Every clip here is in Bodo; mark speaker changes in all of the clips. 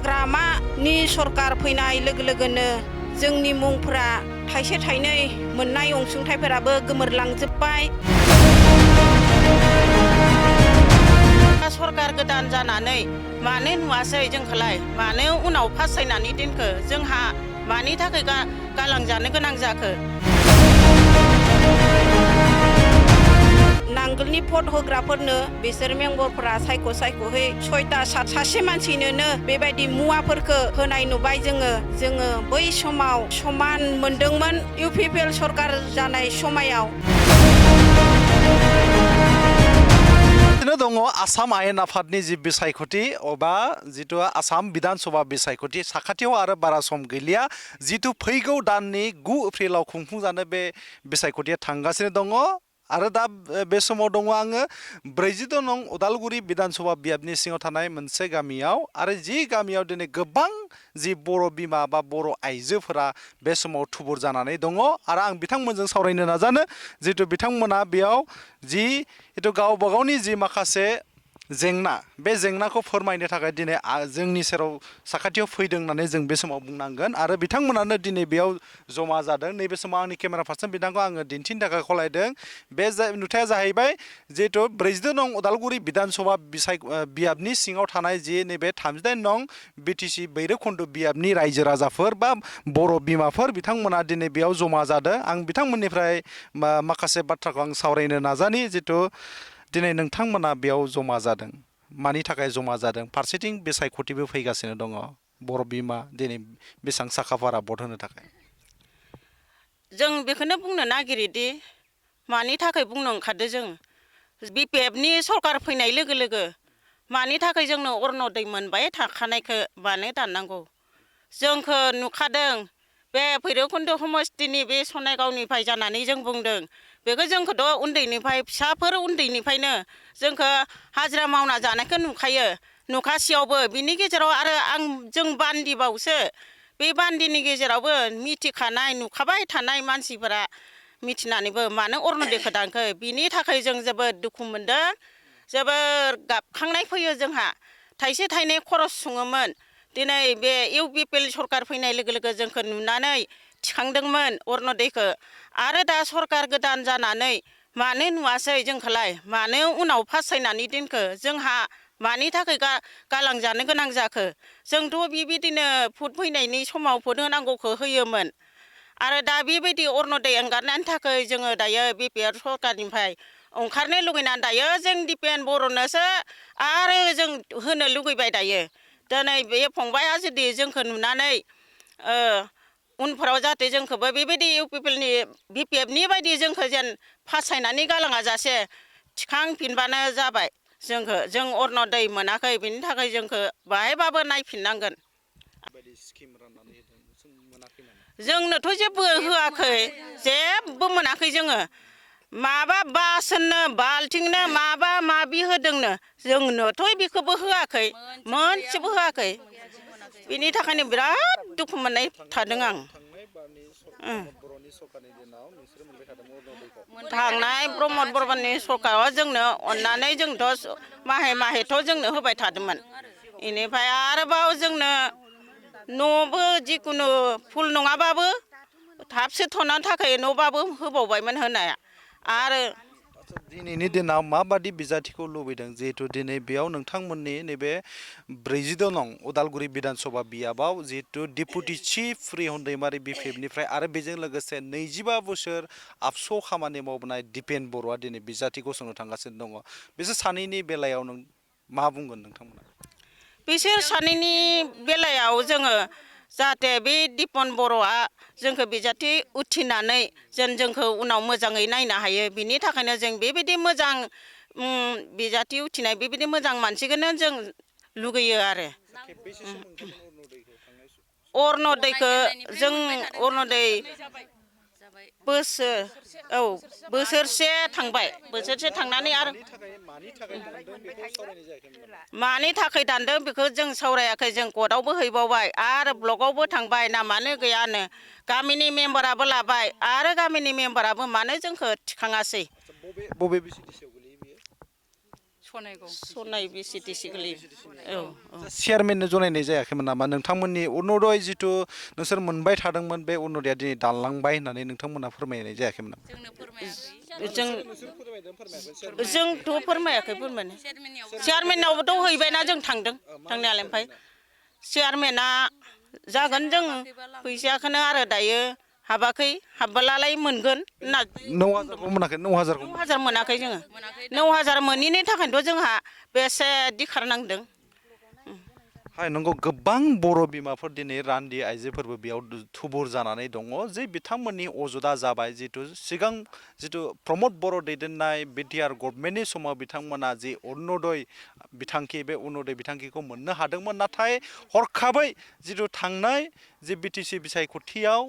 Speaker 1: हाग्रामानि सरकार फैनाय लोगो लोगोनो जोंनि मुंफोरा थाइसे थाइनै मोननाय अनसुंथाइफोराबो गोमोरलांजोबबाय। सरकार गोदान जानानै मानो नुवासै जोंखौलाय, मानो उनाव फासायनानै दोनखो, जोंहा मानि थाखाय गालांजानो गोनां जाखो। नांगोलनि भट होग्राफोरनो बिसोर मेम्बरफोरा सायख'है 6टा सासे मानसिनोनो बेबायदि मुवाफोरखौ होनाय नुबाय। जोङो बै समाव समान मोनदोंमोन इउपिपिएल सरकार जानाय समायाव।
Speaker 2: दङ आसाम आयेन आफादनि जि बिसायख'थि एबा जिथु आसाम बिधान सभा बिसायख'थि साखाथियाव आरो बारा सम गैलिया, जिथु फैगौ दाननि 9 एप्रिलाव खुंफुंजानो बे बिसायख'थिया थांगासिनो दङ। आरो दा बे समाव दङ आङो 42 नं उदालगुरि बिधान सभा बियाबनि सिङाव थानाय मोनसे गामियाव, आरो जि गामियाव दिनै गोबां जि बर' बिमा बा बर' आइजोफोरा बे समाव थुबुर जानानै दङ। आरो आं बिथांमोनजों सावरायनो नाजानो, जिहेतु बिथांमोना बेयाव जिथु गावबा गावनि जि माखासे जेंना, बे जेंनाखौ फोरमायनो थाखाय दिनै जोंनि सेराव साखाथियाव फैदों होननानै जों बे समाव बुंनांगोन। आरो बिथांमोनानो दिनै बेयाव जमा जादों। नैबे समाव आंनि केमेरा पार्सन बिथांखौ आङो दिन्थिनो थाखाय खावलायदों। बे नुथाया जाहैबाय जिहेतु 42 नं उदालगुरि बिधान सभा बियाबनि सिङाव थानाय जि नैबे 38 नं बिटिसि भैरबखुन्द बियाबनि रायजो राजाफोर बा बर' बिमाफोर, बिथांमोना दिनै बेयाव जमा जादों। आं बिथांमोननिफ्राय माखासे बाथ्राखौ आं सावरायनो नाजानि। जितु दिनै नोंथांमोना बेयाव जमा जादों, मानि थाखाय जमा जादों? फारसेथिं बिसायख'थिबो फैगासिनो दङ। बर' बिमा दिनै बेसेबां साखाफारा भट होनो थाखाय?
Speaker 1: जों बेखौनो बुंनो नागिरोदि मानि थाखाय बुंनो ओंखारदों जों, बिपिएफनि सरकार फैनाय लोगो लोगो मानि थाखाय जोंनो अरुनदय मोनबाय थाखानायखौ मानो दाननांगौ? जोंखौ नुखादों बे भैरबकुन्द समस्तिनि बे सनायगावनिफ्राय जानानै जों बुंदों। बेखौ जोंखौथ' उन्दैनिफ्राय फिसाफोर उन्दैनिफ्रायनो जोंखौ हाजिरा मावना जानायखौ नुखासेयावबो बिनि गेजेराव आरो जों बान्दिबावसो, बे बान्दिनि गेजेरावबो मिथिखानाय नुखाबाय थानाय मानसिफोरा मिथिनानैबो मानो अरुनदयखौ दानखो, बिनि थाखाय जों जोबोद दुखु मोनदों, जोबोर गाबखांनाय फैयो जोंहा। थाइसे थाइनै खरस सुङोमोन, दिनै बे इउपिपिएल सरकार फैनाय लोगो लोगो जोंखौ नुनानै थिखांदोंमोन अरुनदयखौ। आरो दा सरकार गोदान जानानै मानो नुवासै जोंखौलाय, मानो उनाव फासायनानै दोनखो, जोंहा मानि थाखाय गालांजानो गोनां जाखो। जोंथ' बेबायदिनो भट फैनायनि समाव भट होनांगौखौ होयोमोन। आरो दा बेबायदि अरुनदय एंगारनायनि थाखाय जोङो दायो बिपिएफ सरकारनिफ्राय ओंखारनो लुगैनानै दायो जों दिपेन बर'नोसो आरो जों होनो लुगैबाय दायो। दिनै बे फंबाया जुदि जोंखौ नुनानै उनफोराव जाहाथे जोंखौबो बेबायदि इउपिपिएलनि बिपिएफनि बायदि जोंखौ जेन फासायनानै गालाङा जासे थिखांफिनबानो जाबाय। जों अरुनदय मोनाखै, बिनि थाखाय जोंखौ बाहायबाबो नायफिननांगोन। जोंनोथ' जेबो होआखै, जेबो मोनाखै जोङो। माबा बासोननो बाल्थिंनो माबा माबि होदोंनो, जोंनोथ' बेखौबो होआखै, मोनसेबो होआखै। बिनि थाखायनो बिराद दुखु मोननाय थादों आं। थांनाय प्रमद बर'नि सरकाराव जोंनो अननानै जोंथ' माहेथ' जोंनो होबाय थादोंमोन। बेनिफ्राय आरोबाव जोंनो न'बो जिखुनु फुल नङाबाबो थाबसे थ'नो थाखाय न'बाबो होबावबायमोन होनाया। आरो
Speaker 2: दिनैनि दिनाव माबादि बिजाथिखौ लुबैदों, जिहेतु दिनै बेयाव नोंथांमोननि नैबे 42 नं उदालगुरि बिधान सभा बियाबाव जिहेतु डिपुटि चिफ रिहन दैमारि बिपिएफनिफ्राय आरो बेजों लोगोसे 25 बोसोर आबस' खामानि मावबोनाय दिपेन बर'आ दिनै बिजाथि गसंनो थांगासिनो दङ। बिसोर सानैनि बेलायाव नों मा बुंगोन नोंथांमोना?
Speaker 1: बिसोर सानैनि बेलायाव जोङो जाहाथे बे दिपेन बर'आ जोंखौ बिजाथि उथ्रिनानै जोंखौ उनाव मोजाङै नायनो हायो, बिनि थाखायनो जों बेबायदि मोजां बिजाथि उथ्रिनाय बेबायदि मोजां मानसिखौनो जों लुगैयो। आरो अरुनदयखौ जों बोसोरसे थांबाय, बोसोरसे थांनानै आरो मानि थाखाय दानदों बेखौ जों सावरायाखै। जों कर्टआवबो हैबावबाय आरो ब्लकआवबो थांबाय, ना मानो गैयानो गामिनि मेम्बाराबो लाबाय, आरो गामिनि मेम्बाराबो मानो जोंखौ थिखाङासै। सनाय बिसिटिसि गोलैयो औ
Speaker 2: चेयारमेननो जनायनाय जायाखैमोन नामा नोंथांमोननि अरुणदय जिथु नोंसोर मोनबाय थादोंमोन बे अरुणदया दिनै दानलांबाय होननानै नोंथांमोना फोरमायनाय जायाखैमोन नामा
Speaker 1: जोंथ' फोरमायाखै फोरमायनाय चेयारमेनावबोथ' हैबायना जों थांदों थांनायालाय ओमफ्राय चेयारमेना जागोन जों फैसाखौनो आरो दायो हाबाखै हाबबोलालाय मोनगोन होनना
Speaker 2: 9,000 मोनाखै 9,000
Speaker 1: 9,000 मोनाखै जोङो 9,000 मोनैनि थाखायनोथ' जोंहा बेसे दिखारनांदों
Speaker 2: हाय नंगौ गोबां बर' बिमाफोर दिनै रान्दि आइजोफोरबो बेयाव थुबुर जानानै दङ जे बिथांमोननि अजदा जाबाय जितु सिगां जितु प्रमद बर' दैदेननाय बिटिआर गभर्नमेन्टनि समाव बिथांमोना जि अरुणदय बिथांखि बे अरुणदय बिथांखिखौ मोननो हादोंमोन नाथाय हरखाबै जितु थांनाय जे बिटिसि बिसायख'थियाव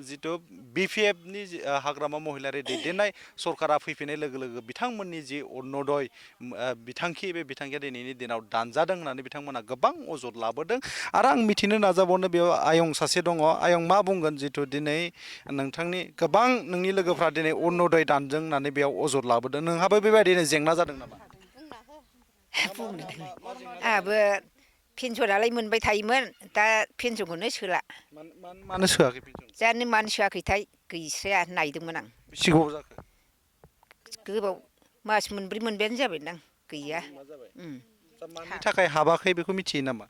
Speaker 2: जितु बिपिएफनि हाग्रामा महिलारि दैदेननाय सरकारा फैफिननाय लोगो लोगो बिथांमोननि जि अरुणदय बिथांखि बे बिथांखिया दिनैनि दिनाव दानजादों होननानै बिथांमोना गोबां अजद लाबोदों आरो आं मिथिनो नाजाबावनो बेयाव आयं सासे दङ आयं मा बुंगोन जितु दिनै नोंथांनि गोबां नोंनि लोगोफ्रा दिनै अरुणदय दानदों होननानै बेयाव अजद लाबोदों नोंहाबो बेबायदिनो जेंना जादों नामा
Speaker 3: आहाबो पेन्सनालाय मोनबाय थायोमोन दा पेन्सनखौनो सोला
Speaker 2: मानो सोआखै
Speaker 3: जानो मानो सोआखैथाय गैस्राया नायदोंमोन आं
Speaker 2: बेसे गोबाव जाखो
Speaker 3: गोबाव मास मोनब्रै मोनबायानो जाबायदां गैया
Speaker 2: मानि थाखाय हाबाखै बेखौ मिथियो नामा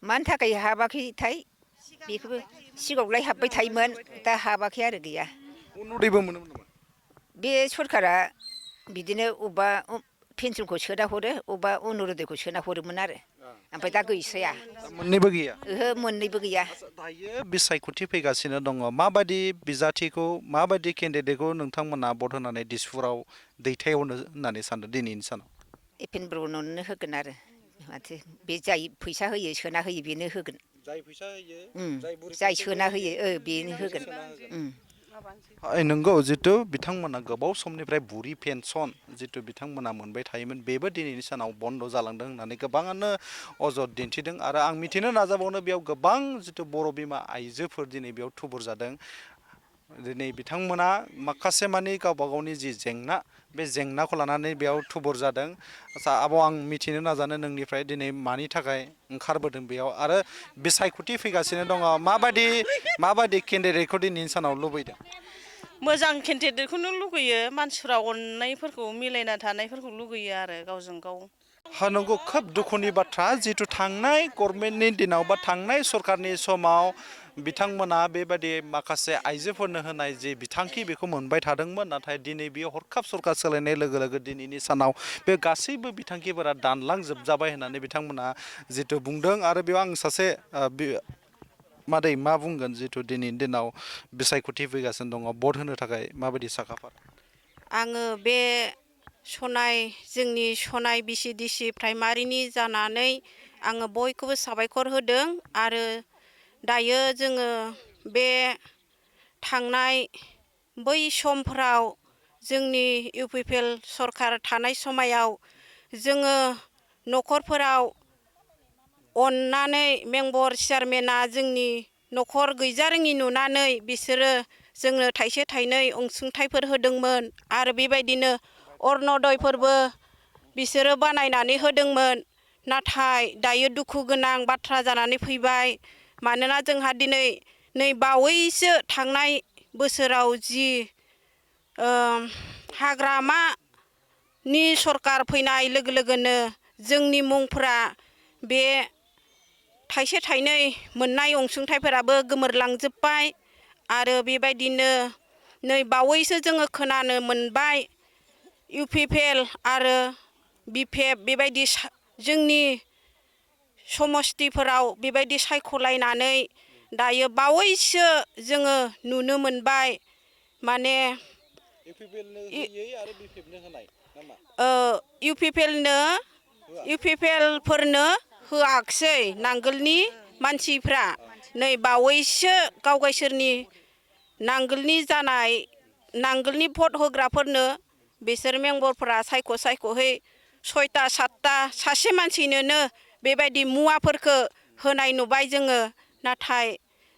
Speaker 3: मानि थाखाय हाबाखैथाय बेखौबो सिगाङावलाय हाबबाय थायोमोन दा हाबाखै आरो गैया
Speaker 2: अरुणदयबो मोनोमोन नामा
Speaker 3: बे सरखारा बिदिनो अबेबा पेन्सनखौ सोना हरो अबेबा अरुणदयखौ सोना हरोमोन आरो ओमफ्राय दा गैस्राया
Speaker 2: मोननैबो गैया
Speaker 3: ओहो मोननैबो गैया
Speaker 2: दायो बिसायख'थि फैगासिनो दङ माबायदि बिजाथिखौ माबायदि केन्डिडेटखौ नोंथांमोना भट होनानै दिसपुराव दैथायहरनो होननानै सानदों दिनैनि सानाव
Speaker 3: एपेन बर'ननो होगोन आरो माथो बे जाय फैसा होयो सोना होयो बेनो होगोन
Speaker 2: जाय फैसा होयो
Speaker 3: जाय सोना होयो बेनो होगोन
Speaker 2: नंगौ जितु बिथांमोना गोबाव समनिफ्राय बुरि पेन्सन जितु बिथांमोना मोनबाय थायोमोन बेबो दिनैनि सानाव बन्द' जालांदों होननानै गोबाङानो अजद दिन्थिदों आरो आं मिथिनो नाजाबावनो बेयाव गोबां जितु बर' बिमा आइजोफोर दिनै बेयाव थुबुर जादों दिनै बिथांमोना माखासे मानि गावबा गावनि जि जेंना बे जेंनाखौ लानानै बेयाव थुबुर जादों आच्चा आब' आं मिथिनो नाजानो नोंनिफ्राय दिनै मानि थाखाय ओंखारबोदों बेयाव आरो बिसायख'थि फैगासिनो दङ माबायदि केन्डिडेटखौ दिनैनि सानाव लुबैदों
Speaker 1: मोजां केन्डिडेटखौनो लुगैयो मानसिफ्रा अननायफोरखौ मिलायना थानायफोरखौ लुगैयो आरो गावजों गाव
Speaker 2: नंगौ खोब दुखुनि बाथ्रा जितु थांनाय गभर्नमेन्टनि दिनाव बा थांनाय सरकारनि समाव बिथांमोना बेबायदि माखासे आइजोफोरनो होनाय जे बिथांखि बेखौ मोनबाय थादोंमोन नाथाय दिनै बेयो हरखाब सरकार सोलायनाय लोगो लोगो दिनैनि सानाव बे गासैबो बिथांखिफोरा दानलांजोबजाबाय होननानै बिथांमोना जितु बुंदों आरो बेयाव आं सासे मादै मा बुंगोन जितु दिनैनि दिनाव बिसायख'थि फैगासिनो दङ भट होनो थाखाय माबायदि साखाफारा
Speaker 4: आङो बे जोंनि सनाय बिसिडिसि प्राइमारिनि जानानै आङो बयखौबो साबायखर होदों आरो दायो जोङो बे थांनाय बै समफ्राव जोंनि इउपिपिएल सरकार थानाय समायाव जोङो न'खरफोराव अननानै मेम्बर चेयारमेना जोंनि न'खर गैजारोङि नुनानै बिसोरो जोंनो थाइसे थाइनै अनसुंथाइफोर होदोंमोन आरो बेबायदिनो अरुणदयफोरबो बिसोरो बानायनानै होदोंमोन नाथाय दायो दुखु गोनां बाथ्रा जानानै फैबाय मानोना जोंहा दिनै नै बावैसो थांनाय बोसोराव जि हाग्रामानि सरकार फैनाय लोगो लोगोनो जोंनि मुंफोरा बे थाइसे थाइनै मोननाय अनसुंथाइफोराबो गोमोरलांजोबबाय आरो बेबायदिनो नै बावैसो जोङो खोनानो मोनबाय इउपिपिएल आरो बिपिएफ बेबायदि जोंनि समस्थिफोराव बेबायदि सायख'लायनानै दायो बावैसो जोङो नुनो मोनबाय माने इउपिपिएलफोरनो होआखसै नांगोलनि मानसिफ्रा नै बावैसो गावसोरनि नांगोलनि जानाय नांगोलनि भट होग्राफोरनो बिसोर मेम्बरफोरा सायख'है 6टा 7टा सासे मानसिनोनो बेबायदि मुवाफोरखौ होनाय नुबाय जोङो नाथाय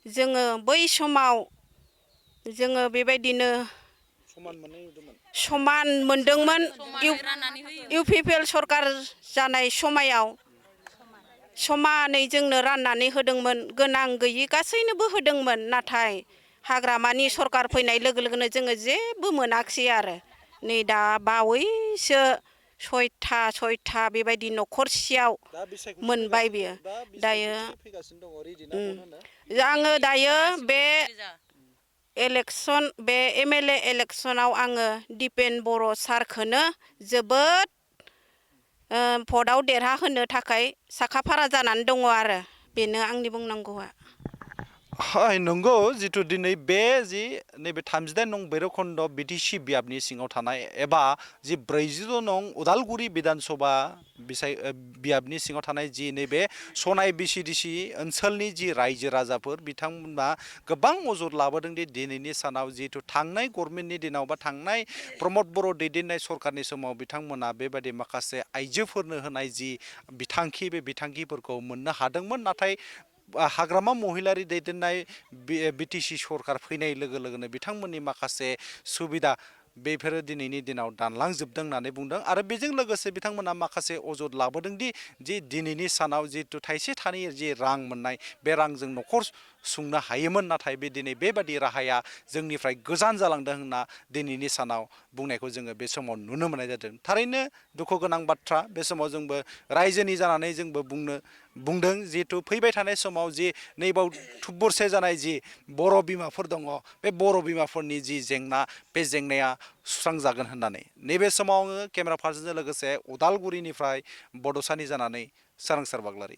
Speaker 4: जोङो बै समाव जोङो बेबायदिनो समान मोनदोंमोन इउपिपिएल सरकार जानाय समायाव समानै जोंनो राननानै होदोंमोन गोनां गैयि गासैनोबो होदोंमोन नाथाय हाग्रामानि सरकार फैनाय लोगो लोगोनो जोङो जेबो मोनाखिसै आरो नै दा बावैसो सयथा बेबायदि न'खरसेयाव मोनबाय बियो दायो आङो दायो बे इलेक्सन बे एमएलए इलेक्सनाव आङो दिपेन बर' सारखौनो जोबोद भटआव देरहाहोनो थाखाय साखाफारा जानानै दङ आरो बेनो आंनि बुंनांगौआ
Speaker 2: नंगौ जिथु दिनै बे जि नैबे 38 नं भैरबखुन्द बिटिसि बियाबनि सिङाव थानाय एबा जि 42 नं उदालगुरि बिधानसभा बियाबनि सिङाव थानाय जि नैबे सनाय बिसिडिसि ओनसोलनि जि रायजो राजाफोर बिथांमोना गोबां अजद लाबोदों दि दिनैनि सानाव जिथु थांनाय गभर्नमेन्टनि दिनाव बा थांनाय प्रमद बर' दैदेननाय सरकारनि समाव बिथांमोना बेबायदि माखासे आइजोफोरनो होनाय जि बिथांखि बे बिथांखिफोरखौ मोननो हादोंमोन नाथाय हाग्रामा महिलारि दैदेननाय बिटिसि सरकार फैनाय लोगो लोगोनो बिथांमोननि माखासे सुबिदा बेफोरो दिनैनि दिनाव दानलांजोबदों होननानै बुंदों आरो बेजों लोगोसे बिथांमोना माखासे अजद लाबोदों दि जि दिनैनि सानाव जिथु थाइसे थाइनै जि रां मोननाय बे रांजों न'खर सुंनो हायोमोन नाथाय बे दिनै बेबादि राहाया जोंनिफ्राय गोजान जालांदों होनना दिनैनि सानाव बुंनायखौ जोङो बे समाव नुनो मोननाय जादों थारैनो दुखु गोनां बाथ्रा बे समाव जोंबो रायजोनि जानानै जोंबो बुंदों जिहेतु फैबाय थानाय समाव जि नैबाव थुबुरसे जानाय जि बर' बिमाफोर दङ बे बर' बिमाफोरनि जि जेंना बे जेंनाया सुस्रांजागोन होननानै नैबे समाव आङो केमेरा पार्सनजों लोगोसे उदालगुरिनिफ्राय बड'सानि जानानै सोरांसार बाग्लारि